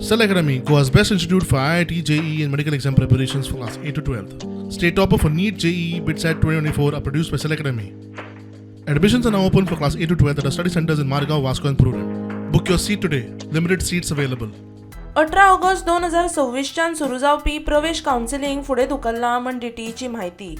Cell Academy, Goa's best institute for IIT, JEE, and medical exam preparations for class 8 to 12. State topper for NEET, JEE, BITSAT 2024 are produced by Cell Academy. Admissions are now open for class 8 to 12 at our study centers in Margao, Vasco, and Prudent. Book your seat today. Limited seats available. 18 August 2026च्यान सुरू जावपी प्रवेश counselling फुडें धुकल्लां म्हण डीटीईची म्हायती.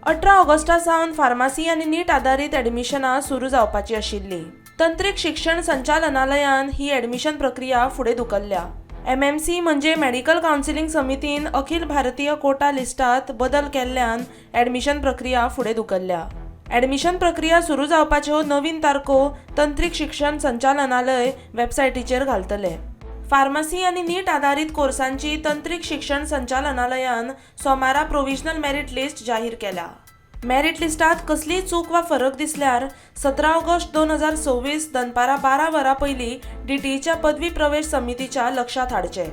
18 Augusta सावन pharmacy आनी नीट आदारीत एडमिशनां सुरू जावपाची आशिल्लीं. तंत्रीक शिक्षण संचालनालयान ही एडमिशन प्रक्रिया फुडें धुकल्ल्या. एमएमसी म्हणजे मेडिकल कावन्सिलींग समितीन अखिल भारतीय कोटा लिस्टात बदल केल्ल्यान एडमिशन प्रक्रिया फुडें धुकल्ल्या. एडमिशन प्रक्रिया सुरू जावपाच्यो नवीन तारखो तंत्रीक शिक्षण संचालनालय वेबसायटीचेर घालतले. फार्मसी आनी नीट आदारीत कोर्सांची तंत्रीक शिक्षण संचालनालयान सोमारा प्रोविजनल मेरीट लिस्ट जाहीर केल्या. मेरीट लिस्टात कसलीय चूक वा फरक दिसल्यार 17 ऑगस्ट 2026 दनपारां 12 वरां पयलीं डीटीईच्या पदवी प्रवेश समितीच्या लक्षांत हाडचें.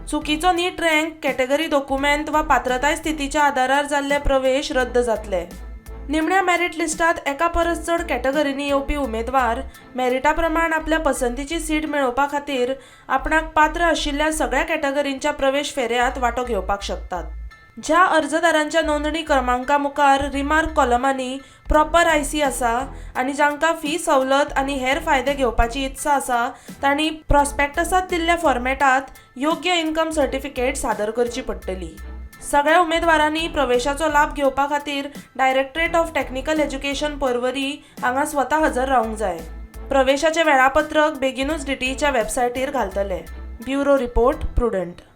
चुकीचो नीट रँक, कॅटेगरी दोकुमेंत वा पात्रताय स्थितीच्या आदारार जाल्ले प्रवेश रद्द जातले. निमण्या मेरीट लिस्टात एका परस चड कॅटेगरींनी येवपी उमेदवार मेरिटा प्रमाण आपल्या पसंतीची सीट मेळोवपा खातीर आपणाक पात्र आशिल्ल्या सगळ्या कॅटेगरींच्या प्रवेश फेऱ्यांत वांटो घेवपाक शकतात. ज्या अर्जदारांच्या नोंदणी क्रमांका मुखार रिमार्क कॉलमांनी प्रॉपर आयसी आसा आनी जांकां फी सवलत आनी हेर फायदे घेवपाची इत्सा आसा, तांणी प्रॉस्पेक्टसांत दिल्ल्या फॉर्मेटात योग्य इन्कम सर्टिफिकेट सादर करची पडटली. सगळ्या उमेदवारांनी प्रवेशाचो लाभ घेवपा खातीर directorate of technical education, Porvorim हांगा स्वता हजर रावंक जाय. प्रवेशाचें वेळापत्रक बेगिनूच डीटीईच्या वेबसायटीर घालतले. Bureau report, Prudent.